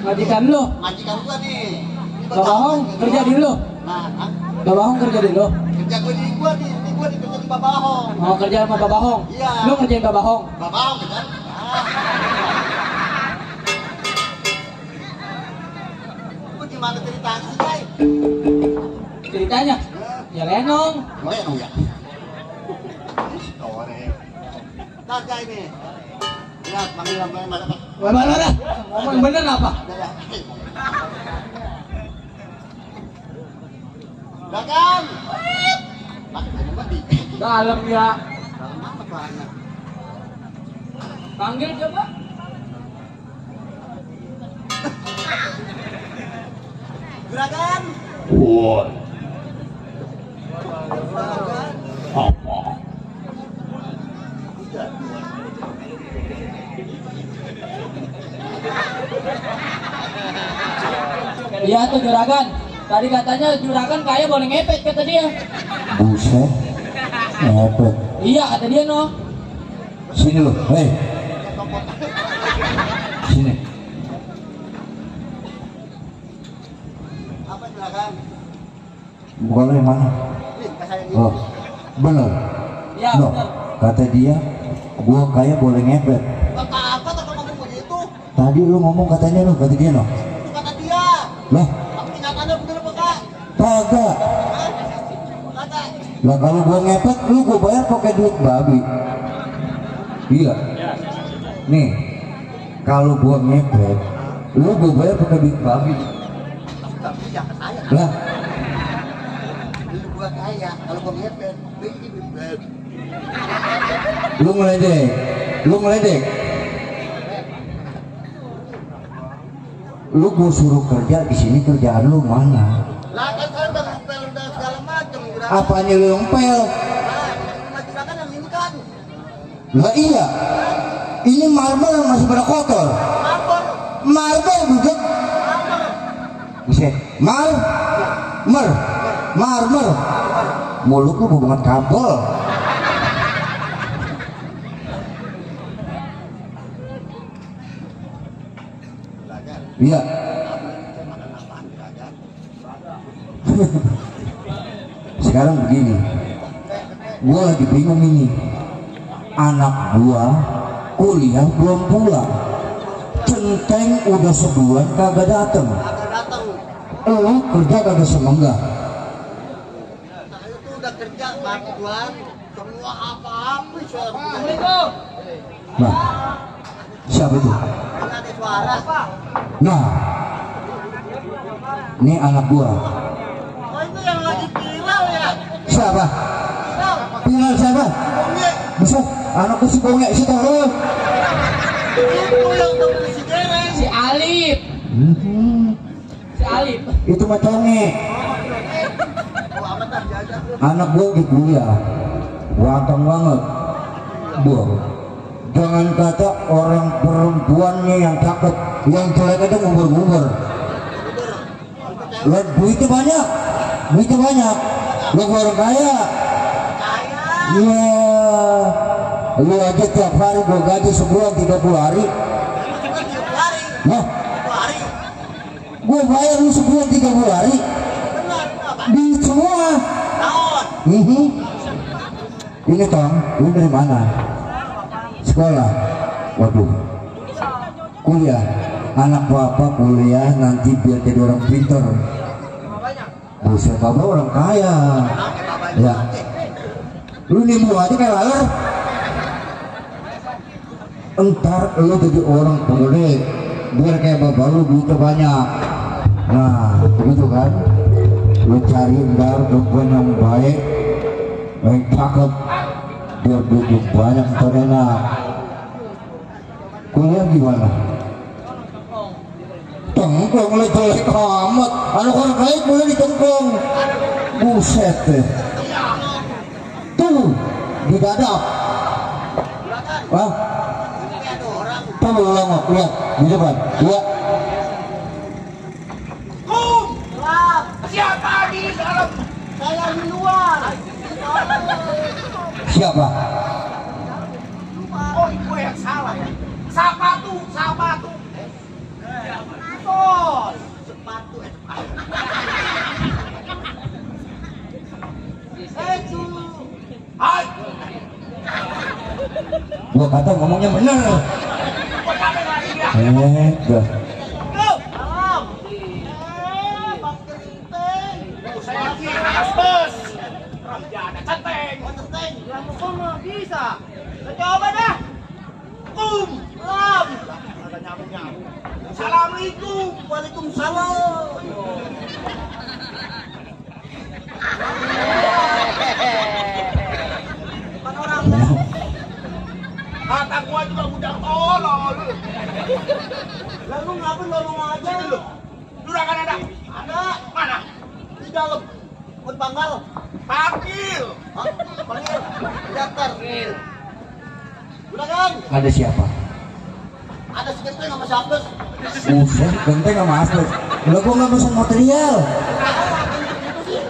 Majikan lu? Majikan gua nih. Babahong kerja di lu? Nah, Babahong kerja di lu? kerja gua di gua kerja di Babahong. Oh, kerja sama Babahong? Iya. Lu ngerjain Babahong? Babahong kan? Gua gimana ceritanya sih, Kai? Ceritanya? Ya lenong. Oh ya, ya. Nah, Kai nih. Lihat, panggil mana, Pak? Mana? Ngomong bener apa? Dagang. Dalam ya. Dalam apa suaranya? Panggil coba. Juragan. Woi, Juragan. apa? Iya tuh juragan. Tadi katanya juragan kaya boleh ngepet kata dia. Buset, ngepet. Iya kata dia no. Sini lu, hei. Sini. Apa juragan? Bukan lu yang mana? Nih, ke saya Oh, bener. Iya No, bener. kata dia, gua kaya boleh ngepet. Apa tak ngomong begitu? Tadi lu ngomong katanya lu, kata dia no. Itu kata dia. Lah, Apa ingatannya bener apa kak? kagak. Kata. Lah kalau gua ngepet, lu gua bayar pakai duit babi. Iya. Nih, kalau gua ngepet, lu gua bayar pakai duit babi. Tapi ya ke saya. Lah, Lu gua kaya, kalau gua ngepet, beli bebek. lu ngeledek, lu ngeledek. Lu gua suruh kerja di sini, kerjaan lu mana? Lah kan saya udah ngepel udah segala macam. Apanya lu yang pel? Nah, juragan yang ini kan. Lah iya, ini marmer yang masih pada kotor. Marbor. Marmer budak. Buset, marmer. Mulut lu banget kabel. Iya. Sekarang begini, gua lagi bingung ini. Anak gua kuliah belum pulang, centeng udah sebulan kagak dateng. Agak datang. Lu kerja kagak semenggak. Saya tuh udah kerja bantuan semua apa-apa saya. Assalamualaikum. Nah, siapa itu? Ini ada suara. Nah, ini anak gua. Oh itu yang lagi viral ya? Siapa? Viral. Tinggal siapa? Bonge. Bisa anakku si bongek si tolong. Itu yang temen si Dereng. Si Alif. Si Alif. Itu mah conge. Oh amat dah jajan. Anak gua di kuliah, ganteng banget. Gua jangan kata orang perempuannya yang cakep, yang jelek aja ngubur-ngubur. Lihat duitnya banyak, Lu orang kaya. Kaya. Iya, lu aja tiap hari gua gaji sebulan 30 hari. Bukan 30 hari. Nah, 2 hari. gua bayar lu sebulan 30 hari. Benar. Apa? Di semua. Tahun. Ini Tong, lu dari mana? Sekolah. Waduh. Kuliah. Anak bapak kuliah nanti biar jadi orang pintar. Buset, bapak orang kaya. Ya. Lu nimbu aja kayak laler. Entar lu jadi orang pemudik, biar kayak bapak lu duitnya banyak. Nah, begitu kan? Lu cari ntar perempuan yang baik, yang cakep, biar duitnya banyak, ntar enak. Kuliah gimana? Tengkong lu jelek amat. Anak orang kaya kuliah di tengkong. Buset deh. Tuh, di dadap. Wah, Ini ada orang. tuh longok, lihat, di depan. Lihat. Lah, siapa di dalam? Saya di luar. Siapa? Oh, gue yang salah ya. Siapa tuh? Siapa tuh? Itu. kata ngomongnya bener. Dah. Saya kias bos. Raja ada centeng. Centeng. Yang mau bisa. Coba dah. Salam. Ada nyamuk-nyamuk. Assalamualaikum. Waalaikumsalam. Bukan orang. Kata gua juga udah tolol. Lalu ngapain ngomong aja lu? Juragan ada? Ada. Mana? Di dalam. Buat banggal. Panggil. Hah? Panggil. Daftar. Juragan. Ada siapa? Ada si Genteng sama si Asbes. Buset, Genteng sama Asbes. Lo gua nggak pesan material.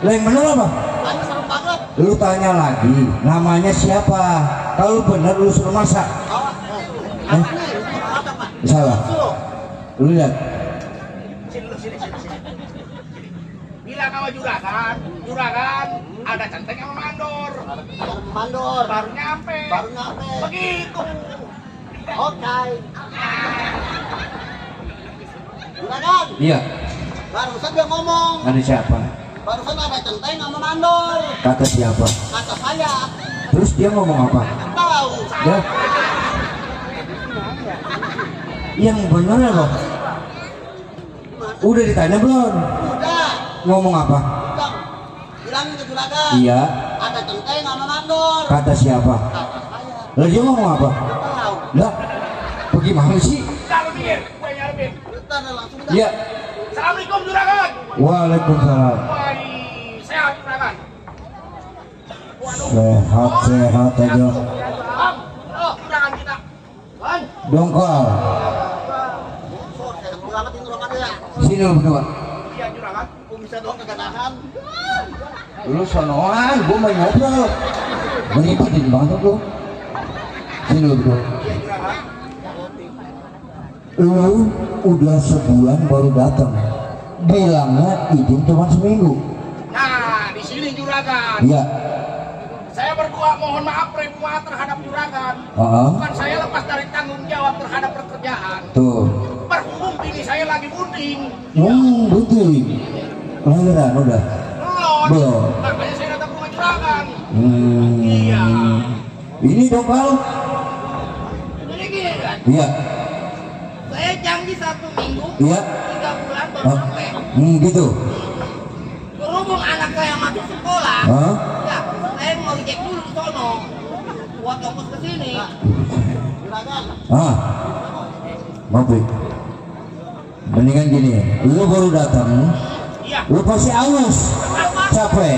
Lah yang bener apa? Ada serem banget. Lu tanya lagi, namanya siapa? Kalau bener lu suruh masak. Apa nih? Salah. Lu lihat. Sini. Bilang sama juragan, ada centeng sama mandor. Mandor. Baru nyampe. Begitu. Oke. Juragan. Iya. Barusan dia ngomong. Ada siapa? Barusan ada centeng sama mandor. Kata siapa? Kata saya. Terus dia ngomong apa? Tahu. Ya. Yang bener ya loh. Udah ditanya belum? Udah. Ngomong apa? Udah. Bilangin ke juragan. Iya. Ada centeng sama mandor. Kata siapa? Kata saya. Lah dia ngomong apa? Tahu. Lah, bagaimana sih? Bentar langsung dah. Iya. Assalamualaikum juragan. Waalaikumsalam. Wah, sehat juragan. Sehat aja. Oh, juragan kita. Kan? Dongkal. Selamat ini ruangan ya. Sini lu berdua. Iya juragan. Aku bisa doang kagak nahan. Lu sonoan, gua mau ngobrol. Ngikutin banget lu. Sini lu berdua. Iya juragan. Lu udah sebulan baru datang. Bilangnya izin cuma seminggu. Nah, di sini juragan. Iya. Saya berdua mohon maaf prima terhadap juragan. Bukan saya lepas dari tanggung jawab terhadap pekerjaan. Tuh. Berhubung ini saya lagi bunting. Bunting. Lahiran udah. Belum. Makanya saya datang ke rumah juragan. Iya. Ini dongkal. Jadi gini kan. Iya. Saya janji 1 minggu. Iya. 3 bulan baru sampai. Gitu. Berhubung anak saya masuk sekolah. Hah? Ya, saya mau cek dulu di sono. Buat ongkos ke sini. Juragan. Ngopi. Mendingan gini, lu baru datang. Iya. Lu pasti aus, capek.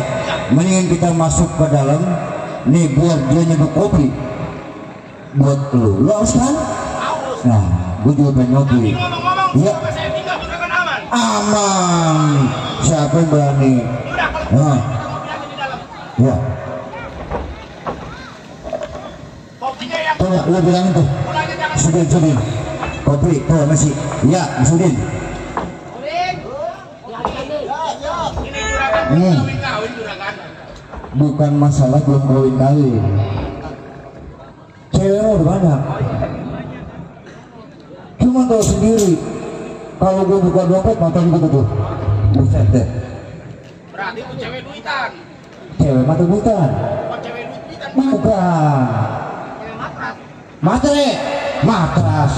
Mendingan kita masuk ke dalam. Nih buat dia nyeduh kopi. Buat lu aus kan? Aus. Nah, gue juga pengen ngopi. Ngomong-ngomong, Iya. sama saya tinggal juragan aman. Aman. Siapa yang berani? Udah, kalau Nah, kopi aja di dalam. ya. Kopinya yang Tuh, lu bilangin tuh. mulanya jangan Sudin. Kopi, tuh masih. Iya, Sudin. kuning. Ya. Ini juragan kawin juragan. Bukan masalah belum kawin. Cewek udah banyak. Cuma tahu sendiri. Kalau gue buka dompet mata gue tuh. Buset deh. Berarti itu cewek duitan. Cewek mata bukan. Bukan cewek duitan. Bukan. Cewek matras. Matras.